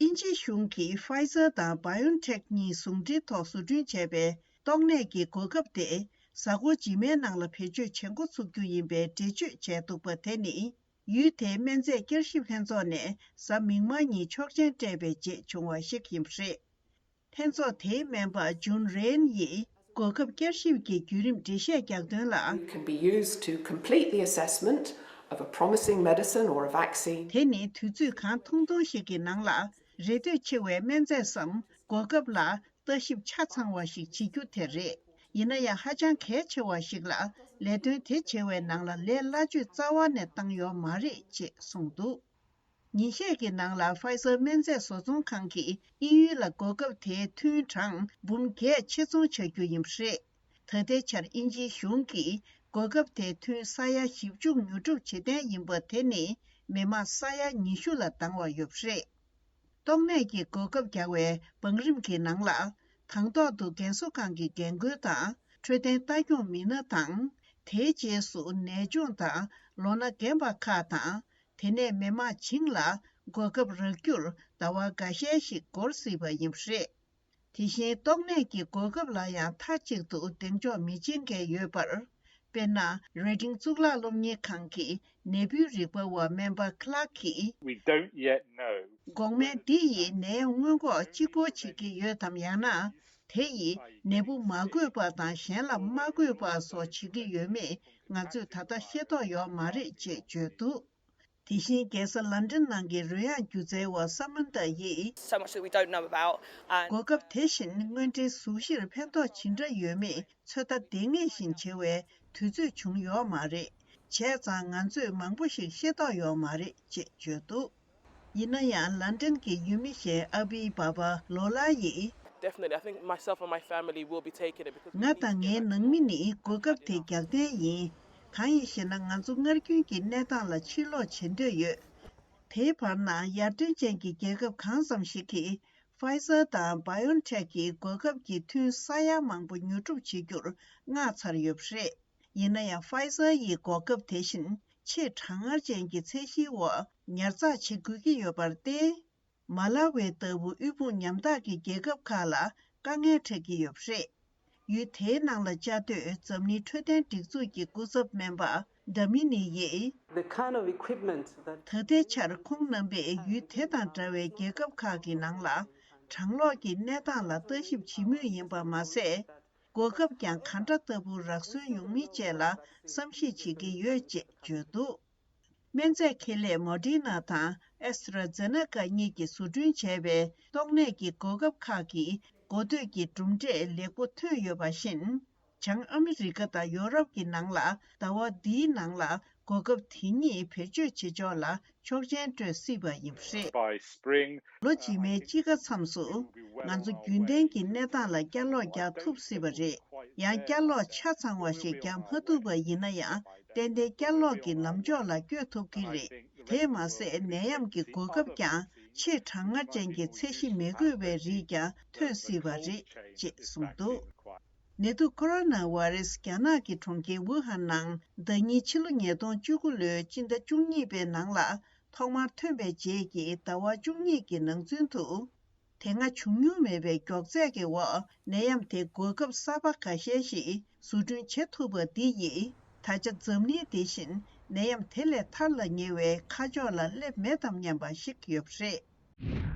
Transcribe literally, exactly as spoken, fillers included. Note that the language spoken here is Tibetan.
དབྱིན་ཇིའི་གཞུང་གིས་Pfizer་དང་BioNTech་གཉིས་ཟུང་འབྲེལ་ཐོག་བཟོ་སྐྲུན་བྱས་པའི་ཏོག་ནད་ཀྱི་གོ་སྐབས་དེ་གཟའ་འཁོར་རྗེས་མའི་ནང་ལ་བེད་སྤྱོད་བྱེད་འགོ་ཚུགས་རྒྱུ་ཡིན་པའི་འགྲེལ་བརྗོད་བྱས་འདུག་པ་དེ་ནི། ཡུལ་དེའི་སྨན་རྫས་བསྐྱར་ཞིབ་ལྷན་ཚོགས་ནས་གཟའ་མིག་དམར་ཉིན་ཆོག་མཆན་སྤྲད་པའི་རྗེས་བྱུང་བ་ཞིག་ཡིན་པ་རེད། ལྷན་ཚོགས་དེའི་སྨན་པ་ཇུན་རེན་ཡིས་གོ་སྐབས་བསྐྱར་ཞིབ་ཀྱི་བརྒྱུད་རིམ་འགྲེལ་བཤད་རྒྱག་དོན་ལ། Can be used to complete the assessment of a promising medicine or a vaccine. དེ་ནི་དུས་ཚོད་གང་ཐུང་ཐུང་ཞིག་གི་ནང་ལ་རེ་ལྟོས་ཆེ་བའི་སྨན་རྫས་སམ་གོ་སྐབས་ལ་ལྟ་ཞིབ་ཆ་ཚང་བ་ཞིག་བྱེད་རྒྱུ་དེ་རེད། ཡིན་ན་ཡང་ཧ་ཅང་གལ་ཆེ་བ་ཞིག་ལ་ལས་དོན་དེ་བྱེད་པའི་ནང་ལ་ལས་སླ་བཅོས་རྩ་བ་ནས་བཏང་ཡོད་མ་རེད་ཅེས་གསུངས་འདུག་ཉིན་ཤས་ཀྱི་ནང་ལ་Pfizer་སྨན་རྫས་བཟོ་ཚོང་ཁང་གིས་དབྱིན་ཡུལ་ལ་གོ་སྐབས་དེའི་ཐུན་གྲངས་འབུམ་བརྒྱད་ཕྱིར་ཚོང་བྱ་རྒྱུ་ཡིན་པ་རེད། ད་ལྟའི་ཆར་དབྱིན་ཇིའི་གཞུང་གིས་གོ་སྐབས་དེའི་ཐུན་ས་ཡ་བཞི་བཅུ་ཉོ་སྒྲུབ་བྱེད་གཏན་ཡིན་པ་དེ་ནི་མི་མང་ས་ཡ་ཉི་ཤུ་ལ་ལྡང་བ་ཡོད་པ་རེད། ཏོག་ནད་ཀྱི་གོ་སྐབས་རྒྱག་པའི་བང་རིམ་གྱི་ནང་ལ། དང་ཐོག་ཏུ་རྒན་གསོ་ཁང་གི་རྒན་རྒོན་དང་འཕྲོད་བསྟེན་ལྟ་སྐྱོང་མི་སྣ་དང་། དེའི་རྗེས་སུ་ནད་གཅོང་དང་ལོ་ན་རྒན་པ་ཁག་དང་། དེ་ནས་མི་མང་བྱིངས་ལ་གོ་སྐབས་རག་རྒྱུར་ཟླ་བ་འགའ་ཤས་ཤིག་འགོར་སྲིད་པ་ཡིན་པ་རེད། དེ་བཞིན་ཏོག་ནད་ཀྱི་གོ་སྐབས་ལ་ཡང་མཐའ་གཅིག་ཏུ་གདེང་འཇོག་མི་བྱེད་མཁན་ཡོད་པར། དཔེར་ན། རེ་ཌིང་གཙུག་ལག་སློབ་གཉེར་ཁང་གི་ནད་འབུའི་རིག་པ་བ་སྨན་པ་Clark་གིས། We don't yet know. འགོག་སྨན་འདི་ཡིས་ནད་ཡམས་སྔོན་འགོག་གཅིག་པོ་བྱེད་ཀྱི་ཡོད་དམ། ཡང་ན་དེ་ཡིས་ནད་འབུ་མ་འགོས་པ་དང་གཞན་ལ་མ་འགོས་པ་སོགས་བྱེད་ཀྱི་ཡོད་མེད་ང་ཚོས་ད་ལྟ་ཤེས་རྟོགས་ཡོད་མ་རེད་ཅེས་བརྗོད་འདུག་དེ་བཞིན་རྒྱལ་ས་ལན་ཌན་ནང་གི་རོལ་དབྱངས་སྒྱུ་རྩལ་བ་Samantha་ཡིས། So much that we don't know about, and གོ་སྐབས་དེ་བཞིན་དངོས་འབྲེལ་གཟུགས་གཞིར་ཕན་ཐོགས་ཇི་འདྲ་ཡོད་མེད་ཚོད་ལྟ་ལྡང་ངེས་བཞིན་བྱེད་པའི་དུས་ཚོད་བྱུང་ཡོད་མ་རེད། བྱས་ཙང་ང་ཚོས་མང་པོ་ཞིག་ཤེས་རྟོགས་ཡོད་མ་རེད་ཅེས་བརྗོད་འདུག་ཡིན་ན་ཡང་ལན་ཌན་གྱི་ཡུལ་མི་གཞན་ཨ་བིའི་བྷ་བྷ་ལོ་ལ་ཡིས། Definitely, I think myself and my family will be taking it because we ང་དང་ངའི་ནང་མི་ནི་གོ་སྐབས་དེ་རྒྱག་གཏན་ཡིན། གང་ཡིན་ཞེ་ན་ང་ཚོ་སྔར་རྒྱུན་གྱི་གནས་སྟངས་ལ་ཕྱིར་ལོག་བྱེད་འདོད་ཡོད། དེའི་བར་ན་ཡར་ཐོན་ཅན་གྱི་རྒྱལ་ཁབ་གང་ཙམ་ཞིག་གིས་Pfizer་དང་BioNTech་གི་གོ་སྐབས་ཀྱི་ཐུན་ས་ཡ་མང་པོ་ཉོ་སྒྲུབ་བྱེད་རྒྱུར་མངགས་ཚར་ཡོད་པ་རེད། ཡིན་ན་ཡང་Pfizer་ཡི་གོ་སྐབས་དེ་བཞིན་ཆེས་གྲང་ངར་ཅན་གྱི་ཚད་གཞིའི་འོག་ཉར་ཚགས་བྱེད་དགོས་ཀྱི་ཡོད་པར་བརྟེན། མ་ལ་ཝི་ལྟ་བུ་དབུལ་ཕོངས་ཉམ་ཐག་གི་རྒྱལ་ཁབ་ཁག་ལ་དཀའ་ངལ་འཕྲད་ཀྱི་ཡོད་པ་རེད། ཡུལ་དེའི་ནང་ལ་བཅའ་སྡོད་འཛམ་གླིང་འཕྲོད་བསྟེན་སྒྲིག་འཛུགས་ཀྱི་སྐུ་ཚབ་སྨན་པ་Damini་ཡིས། The kind of equipment that ད་ལྟའི་ཆར་ཁོང་རྣམ་པས་ཡུལ་དེ་དང་འདྲ་བའི་རྒྱལ་ཁབ་ཁག་གི་ནང་ལ་གྲང་གློག་གི་གནས་སྟངས་ལ་ལྟ་ཞིབ་བྱེད་མུས་ཡིན་པ་མ་ཟད། གོ་སྐབས་ཀྱང་ག་འདྲ་ལྟ་བུ་རག་སོན་ཡོང་མིན་བཅས་ལ་བསམ་གཞིག་བྱེད་ཀྱི་ཡོད་ཅེས་བརྗོད་འདུག་སྨན་རྫས་ཁེ་ལས་Moderna་དང་AstraZeneca་གཉིས་ཀྱིས་བཟོ་སྐྲུན་བྱས་པའི་ཏོག་ནད་ཀྱི་གོ་སྐབས་ཁག་གི་འགོ་སྟོད་ཀྱི་གྲུབ་འབྲས་ལེགས་པོ་ཐོན་ཡོད་པ་བཞིན། བྱང་ཨ་མི་རི་ཀ་དང་ཡོ་རོབ་ཀྱི་ནང་ལ་ཟླ་བ་འདིའི་ནང་ལ་གོ་སྐབས་དེ་ཉིད་བེད་སྤྱོད་བྱེད་ཕྱོགས་ལ་ཆོག་མཆན་སྤྲོད་སྲིད་པ་ཡིན་པ་རེད། By spring, ལོ་རྗེས་མའི་དཔྱིད་ཀ་མཚམས་སུ་ང་ཚོ་རྒྱུན་ལྡན་གྱི་གནས་སྟངས་ལ་བསྐྱར་ལོག་རྒྱག་ཐུབ་སྲིད་པ་རེད། ཡང་བསྐྱར་ལོག་ཆ་ཚང་བ་ཞིག་རྒྱག་མ་ཐུབ་པ་ཡིན་ན་ཡང་ཏན་ཏན་བསྐྱར་ལོག་གི་ལམ་ཕྱོགས་ལ་བསྐྱོད་ཐུབ་ཀྱི་རེད། དེས་མ་ཟད་ནད་ཡམས་ཀྱི་གོ་སྐབས་ཀྱང་ཆེས་གྲང་ངར་ཅན་གྱི་ཚད་གཞི་མི་དགོས་པའི་རིགས་ཀྱང་ཐོན་སྲིད་པ་རེད་ཅེས་གསུངས་འདུག་ནད་དུག་ཁོ་རོ་ན་བྷ་རེ་སི་རྒྱ་ནག་གི་གྲོང་ཁྱེར་ཝུ་ཧན་ནང་ཟླ་ཉིན་ཕྱི་ལོ་ཉིས་སྟོང་བཅུ་དགུ་ལོའི་སྤྱི་ཟླ་བཅུ་གཉིས་པའི་ནང་ལ་ཐོག་མར་ཐོན་པའི་རྗེས་ཀྱི་ཟླ་བ་བཅུ་གཉིས་ཀྱི་ནང་ཚུན་དུ། དེ་སྔ་བྱུང་མྱོང་མེད་པའི་མགྱོགས་ཚད་ཀྱི་འོག་ནད་ཡམས་དེ་འགོག་ཁབ་གསར་པ་འགའ་ཤས་ཤིག་བཟོ་སྐྲུན་བྱེད་ཐུབ་པ་འདི་ཡིས་ད་ཆ་འཛམ་གླིང་འདི་བཞིན་ནད་ཡམས་དེ་ལས་ཐར་ལ་ཉེ་བའི་ཁ་ཕྱོགས་ལ་སླེབས་མེད་དམ་སྙམ་པ་ཞིག་ཡོད་པ་རེད།